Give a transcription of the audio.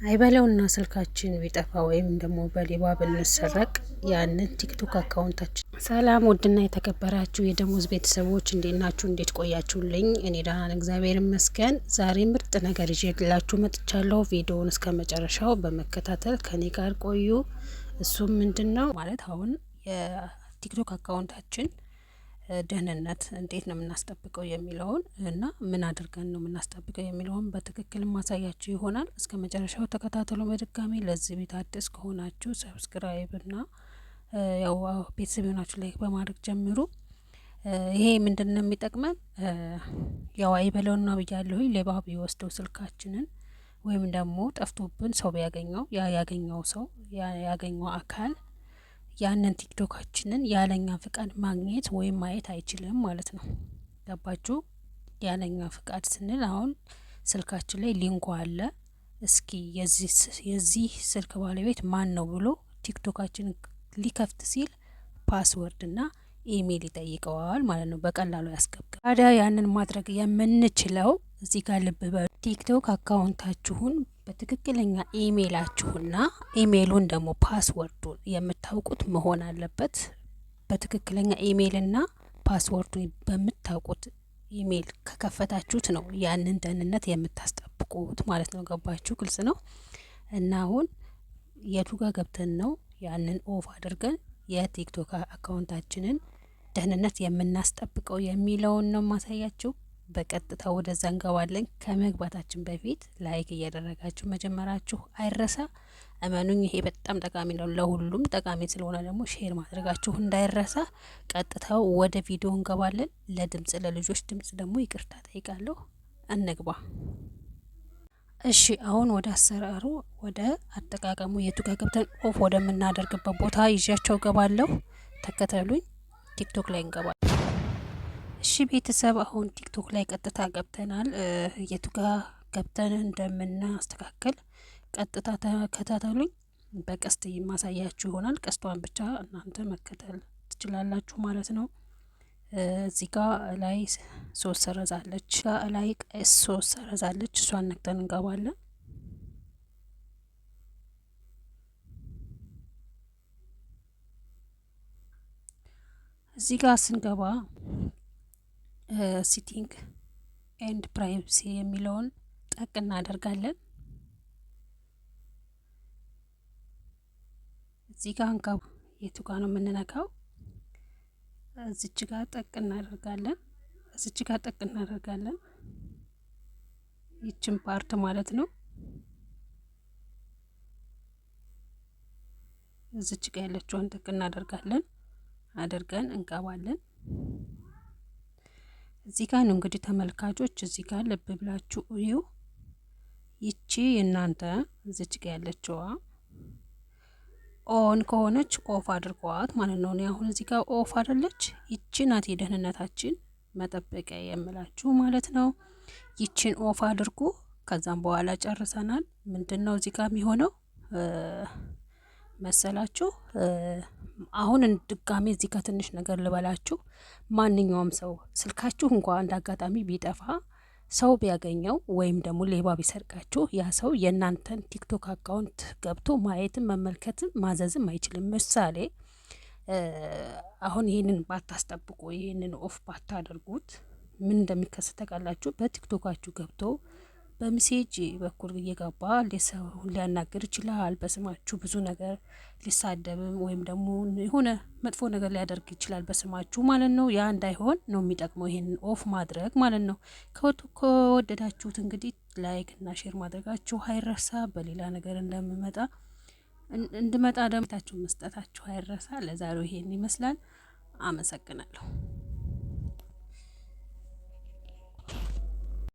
አይበለውና ስልካችን ቢጠፋ ወይም ደግሞ በሌባ ብንሰረቅ ያንን ቲክቶክ account ኣችን። ሰላም ውድና የተከበራችሁ የደሞዝ ቤተሰቦች፣ እንዴት ናችሁ? እንዴት ቆያችሁልኝ? እኔ ደህና ነኝ፣ እግዚአብሔር ይመስገን። ዛሬ ምርጥ ነገር ይዤላችሁ መጥቻለሁ። ቪዲዮውን እስከ መጨረሻው በመከታተል ከኔ ጋር ቆዩ። እሱም ምንድን ነው ማለት አሁን የቲክቶክ account ኣችን ደህንነት እንዴት ነው የምናስጠብቀው የሚለውን እና ምን አድርገን ነው የምናስጠብቀው የሚለውን በትክክል ማሳያችሁ ይሆናል። እስከ መጨረሻው ተከታተሉ። በድጋሚ ለዚህ ቤት አዲስ ከሆናችሁ subscribe እና ያው ቤተሰብ የሆናችሁ like በማድረግ ጀምሩ። ይሄ ምንድን ነው የሚጠቅመን? ያው አይበለውና ብያለሁኝ፣ ሌባ ቢወስደው ስልካችንን ወይም ደግሞ ጠፍቶብን ሰው ቢያገኘው፣ ያ ያገኘው ሰው፣ ያ ያገኘው አካል ያንን ቲክቶካችንን ያለኛ ፍቃድ ማግኘት ወይም ማየት አይችልም ማለት ነው። ገባችሁ? ያለኛ ፍቃድ ስንል አሁን ስልካችን ላይ link ኡ አለ። እስኪ የዚህ ስልክ ባለቤት ማን ነው ብሎ ቲክቶካችንን ሊከፍት ሲል password እና ኢሜይል ይጠይቀዋል ማለት ነው። በቀላሉ ያስገባል። ታዲያ ያንን ማድረግ የምንችለው፣ እዚህ ጋር ልብ በሉ፣ ቲክቶክ account ኣችሁን በትክክለኛ ኢሜይላችሁና ኢሜይሉን ደግሞ password ኡን የምታውቁት መሆን አለበት። በትክክለኛ ኢሜይልና password ኡን በምታውቁት ኢሜይል ከከፈታችሁት ነው ያንን ደህንነት የምታስጠብቁት ማለት ነው። ገባችሁ? ግልጽ ነው። እና አሁን የቱ ጋር ገብተን ነው ያንን off አድርገን የቲክቶክ account ኣችንን ደህንነት የምናስጠብቀው የሚለውን ነው ማሳያችሁ። በቀጥታ ወደዛ እንገባለን። ከመግባታችን በፊት like እያደረጋችሁ መጀመራችሁ አይረሳ። እመኑኝ ይሄ በጣም ጠቃሚ ነው፣ ለሁሉም ጠቃሚ ስለሆነ ደግሞ share ማድረጋችሁ እንዳይረሳ። ቀጥታው ወደ ቪዲዮ እንገባለን። ለድምጽ፣ ለልጆች ድምጽ ደግሞ ይቅርታ ጠይቃለሁ። እንግባ። እሺ፣ አሁን ወደ አሰራሩ፣ ወደ አጠቃቀሙ፣ የቱ ጋር ገብተን off ወደምናደርግበት ቦታ ይዣችሁ እገባለሁ። ተከተሉኝ። ቲክቶክ ላይ እንገባለን። እሺ ቤተሰብ፣ አሁን ቲክቶክ ላይ ቀጥታ ገብተናል። የቱ ጋር ገብተን እንደምናስተካከል ቀጥታ ተከታተሉኝ። በቀስት የማሳያችሁ ይሆናል። ቀስቷን ብቻ እናንተ መከተል ትችላላችሁ ማለት ነው። እዚህ ጋ ላይ ሶስት ሰረዝ አለች፣ ላይ ሶስት ሰረዝ አለች። እሷን ነክተን እንገባለን። እዚህ ጋር ስንገባ setting and privacy የሚለውን ጠቅ እናደርጋለን። እዚህ ጋር እንገባ። የቱ ጋር ነው የምንነካው? እዚች ጋር ጠቅ እናደርጋለን። እዚች ጋር ጠቅ እናደርጋለን። ይችን part ማለት ነው። እዚች ጋር ያለችውን ጠቅ እናደርጋለን። አድርገን እንገባለን። እዚህ ጋር ነው እንግዲህ ተመልካቾች፣ እዚህ ጋር ልብ ብላችሁ እዩ። ይቺ የእናንተ እዚች ጋር ያለችዋ on ከሆነች off አድርጓት ማለት ነው። እኔ አሁን እዚህ ጋር off አይደለች። ይቺ ናት የደህንነታችን መጠበቂያ የምላችሁ ማለት ነው። ይቺን off አድርጉ። ከዛም በኋላ ጨርሰናል። ምንድን ነው እዚህ ጋር የሚሆነው መሰላችሁ? አሁን ድጋሜ እዚህ ጋር ትንሽ ነገር ልበላችሁ። ማንኛውም ሰው ስልካችሁ እንኳ እንደ አጋጣሚ ቢጠፋ፣ ሰው ቢያገኘው ወይም ደግሞ ሌባ ቢሰርቃችሁ፣ ያ ሰው የእናንተን ቲክቶክ account ገብቶ ማየትም መመልከትም ማዘዝም አይችልም። ምሳሌ አሁን ይህንን ባታስጠብቁ፣ ይህንን off ባታደርጉት ምን እንደሚከሰት ታውቃላችሁ? በቲክቶካችሁ ገብቶ በ message በኩል እየገባ ሰውን ሊያናግር ይችላል። በስማችሁ ብዙ ነገር ሊሳደብም ወይም ደግሞ የሆነ መጥፎ ነገር ሊያደርግ ይችላል በስማችሁ ማለት ነው። ያ እንዳይሆን ነው የሚጠቅመው ይሄንን off ማድረግ ማለት ነው። ከወደዳችሁት እንግዲህ like እና share ማድረጋችሁ አይረሳ። በሌላ ነገር እንደምመጣ እንድመጣ ደምታችሁ መስጠታችሁ አይረሳ። ለዛሬው ይሄን ይመስላል። አመሰግናለሁ።